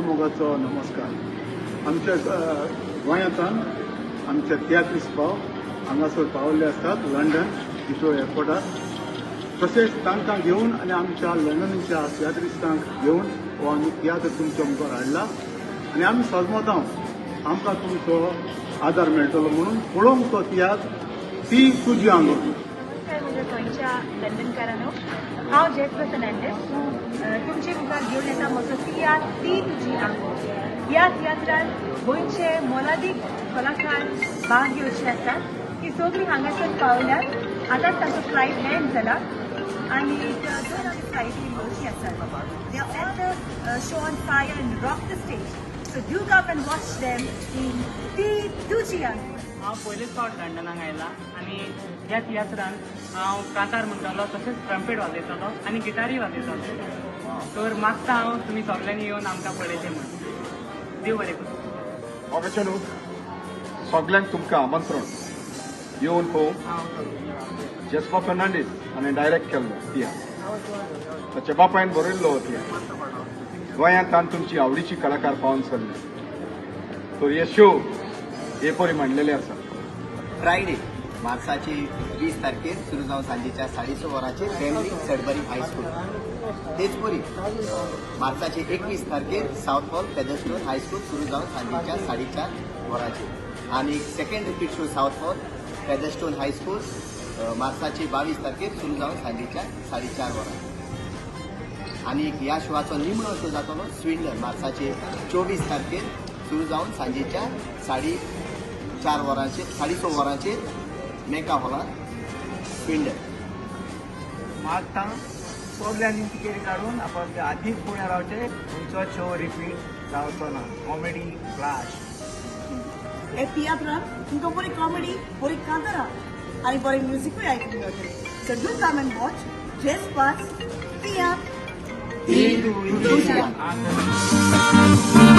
मायेमोगाचो नमस्कार. आमच्या गोंयांतल्यान आमचे तियात्रिस्त भाव हांगासर पावल्ले आसात लंडन हिथ्रो एअरपोर्टार. तशेंच तांकां घेवन आनी आमच्या लंडनच्या तियात्रिस्तांक घेवन हो आमी तियात्र तुमच्या मुखार हाडला आनी आमी सजमता आमकां तुमचो आदार मेळटलो म्हणून. पळोवंक तो तियात्र "ती तुजी आंगोळ". नमस्कार म्हज्या गोंयच्या लंडनकारांनो. हांव जेस्पा फर्नांडीस तुमचे मुखार घेवन येता म्हजो तियात्र "ती तुजी आंगोळ". ह्या तियात्रान गोंयचे मोलादीक कलाकार भाग घेवचे आसात. ती सगळीं हांगासर पावल्यात. आतांच तांचो फ्लायट लँड जाला आनी दोन आमी फ्लायटीर येवची आसात. They are all the show on fire and rock the stage, so do come and watch them in "ती तुजी आंगोळ". हांव पयलेच फावट लंडनाक आयला आनी ह्या तियात्रान हांव कांतार म्हणटलो, तशेंच ट्रम्पेट वाजयतलो आनी गिटारूय वाजयतलो. तर मागता हांव, तुमी सगल्यांनी येवन आमकां पळयचें म्हूण. देव बरें करूं. मोगाच्यानू, सगल्यांक तुमकां आमंत्रण येवन पळोवंक. जेस्पा फर्नांडीस हाणें डायरेक्ट केल्लो तियात्र, ताच्या बापायन बरयल्लो हो तियात्र. गोंयांत तुमची आवडीची कलाकार पावन सरले, तर हे शो हे परी मांडलेले आसा. फ्रायडे, मार्साची 20 तारखेर सुरू जावन सांजेच्या 6:30 वरांचेर फॅमिली, सडबरी हायस्कूल. तेच परी मार्चाचे 21 तारखेर सावथ हॉल, फेदरस्टोन हायस्कूल, सुरू जावन सांजेच्या 4:30 वरांचेर. आनी second repeat show south hall, Featherstone high school, मार्चाचे 22 तारखेर सुरू जावन सांजेच्या 4:30 वरांचेर. आनी ह्या शोवाचो निमणो शो जातलो स्विंडन, मार्चाचे 24 तारखेर सुरू जावन सांजेच्या 4:30 वरांचेर, 6:30 वरांचेर मेका हॉलात, स्विंडन. मागता सगल्यांनी तिकेट काडून आपण आदींच पुण्या रावचे. तुमचो शो रिपीट जावचो ना. Comedy clash. हे तियात्रान तुमकां बरी कॉमेडी, बरी कांतारां आनी बरें म्युजिकूय आयकूंक मेळटलें. So do come and watch जेस्पास तियात्र "ती तुजी आंगोळ".